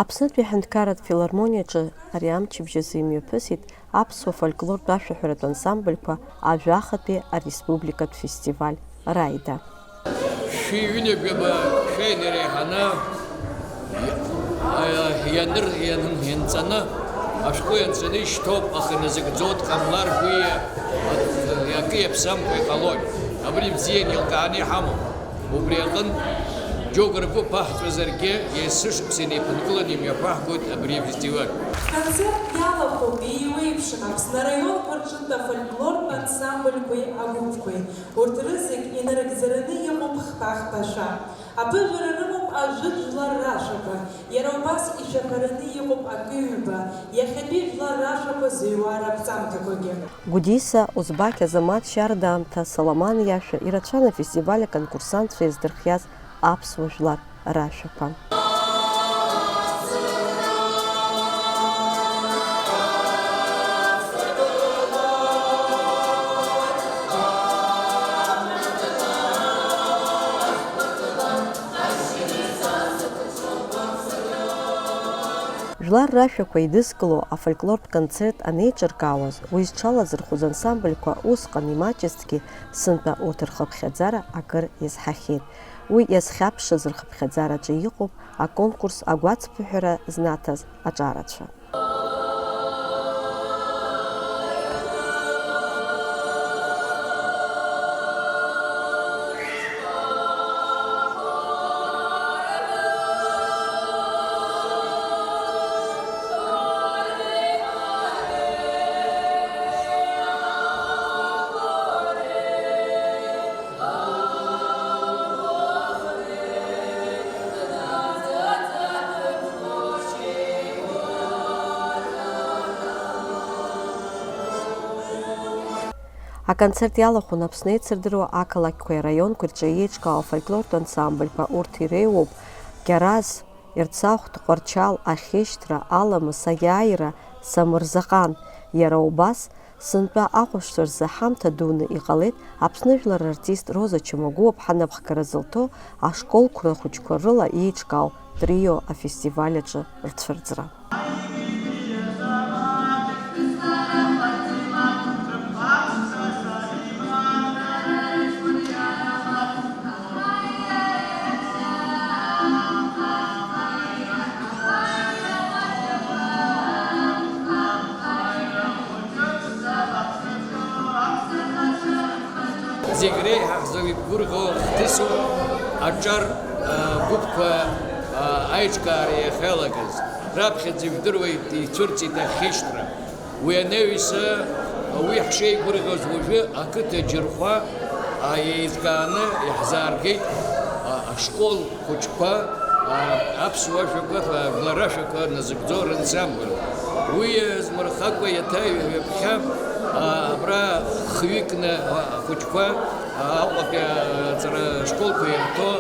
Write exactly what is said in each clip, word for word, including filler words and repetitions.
Аԥснытәи аҳәынҭқарратә филармониаҿы ари амчыбжь азы имҩаԥысит аԥсуа фольклортә ашәаҳәаратә ансамбльқәа ажәахатәи ареспубликатә фестиваль Раида. Шәи ҩынҩажәаба шәа инареиҳаны иа-, ианыр-, иан-, ианҵаны, ашәҟәы ианҵаны ишьҭоуп, аха иназыгӡо дҟамлар, уи акы иаԥсамкәа иҟалоит. Абри бзианы еилкааны иҳамоуп. Убри аҟынтә, џьоук ргәы ԥаҳҵәазаргьы, есышықәса инеиԥынкыланы имҩаԥаҳгоит абри афестиваль. Ҳконцерт иалахәуп еиуеиԥшым Аԥсны араионқәа рҿынтә афольклортә ансамбльқәеи агәыԥқәеи. Урҭ рызегь инарыгӡараны иҟоуп хԥа-хԥашәа. Аԥыжәара рымоуп ажәытә жәлар рашәақәа, иара убас ишәаҳәараны иҟоуп акы-ҩба, иахьатәи жәлар рашәақәа зыҩуа ракәҵамҭақәагьы. Гәдиса, Озбақь Азамаҭ, Шьарда Амҭа, Соломан иашәа ирацәан афестиваль аконкурсантцәа иаздырхиаз аԥсуа жәлар рашәақәа. Жәлар рашәақәа еидызкыло афольклортә концерт анеиҿыркаауаз, уи зҽалазырхәыз ансамбльқәа усҟан имаҷызҭгьы, сынтәа урҭ рхыԥхьаӡара акыр иазҳахьеит. Уи иазхьаԥшыз рхыԥхьаӡараҿы иҟоуп аконкурс агәацԥыҳәара знаҭаз аҿарацәа. Аконцерт иалахәын Аԥсны еицырдыруа ақалақьқәеи араионқәеи рҿы еиҿкаау афольклортә ансамбльқәа, урҭ иреиуоуп Гьараз, Ерцахә, Тҟәарчал, Ахьышьҭра, Аламыс, Аиааира, Самырзаҟан. Иара убас, сынтәа ахәаԥшцәа рзы ҳамҭа дуны иҟалеит Аԥсны жәлар рартист Роза Чамагәуаԥҳа напхгара зылҭо ашколқәа рхәыҷқәа рыла еиҿкаау Трио афестиваль аҿы рцәырҵра. Зегь реиҳа ҳзеиқәгәырӷьо хҭысуп аҿар, а, гәыԥқәа, а, аиҿкаара иахьалагаз. Раԥхьаӡа ижәдыруеит, ицәырҵит ахьышьҭра. Уи анаҩс, уи ҳшеигәырӷьоз уажәы ақыҭа џьырхәа, а, еизганы иаҳзааргеит, а, ашкол хәыҷқәа, а, аԥсуа жәақәа, а, жәлар рашәақәа назыгӡо рансамбль. Уи иазмырхакәа иаҭа ҩаԥхьа, а, абра хҩыкны, а, ахәыҷқәа, а, Аҟәатәи аҵара школқәа ирҭо,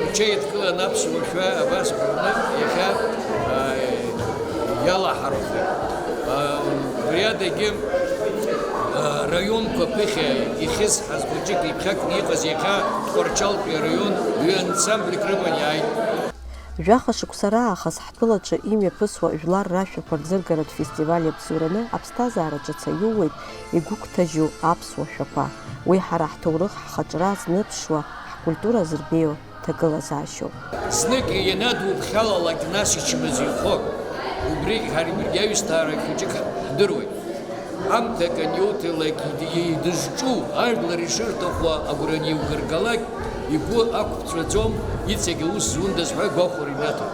рҽеидкылан аԥсуа шәа абас ҳәаны иахьа, а, иалаҳархәеит. А, убри адагьы, а, раионқәа ԥыхьа ихьысҳаз хәыҷык иԥхьакны иҟаз иахьа Тҟәарчалтәи араион ҩы ансамбльк рыман иааит. Жәаха шықәса раахыс ҳтәылаҿы имҩаԥысуа жәлар рашәақәа рӡыргаратә фестиваль иабзоураны аԥсҭазаара ҿыц аиууеит игәыгәҭажьу аԥсуа шәақәа. Уи ҳара ҳҭоурых, ҳхаҿра зныԥшуа, ҳкультура зырбеиоу ҭагылазаашьоуп. Знык ианадуԥхьалалак, нас ичмазаҩхоит. Убригь ҳара абыргь аҩсҭаарагь хәыҷык ҳдыруеит. Ҳамҭак аниуҭалак, идызҿу, ажәлар ишырҭаху агәра аниугыргалак, игәы ақәԥҵәаӡом, иҵегь аус зундаз ҳәа агәахәара инаҭоит.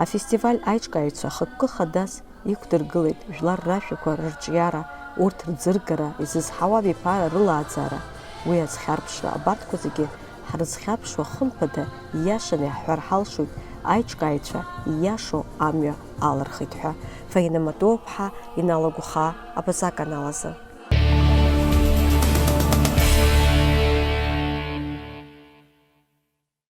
Афестиваль аиҿкааҩцәа хықәкы хадас иқәдыргылеит жәлар рашәақәа рырҿиара, урҭ рӡыргара, изызҳауа абиԥара рылааӡара. Уи азхьарԥшра абарҭқәа зегьы ҳрызхьарԥшуа, хымԥада, ииашаны иаҳҳәар ҳалшоит аиҿкааҩцәа ииашоу амҩа алырхит ҳәа. Фаина Матуаԥҳа, Инал Агәхаа, Абаза аканал азы.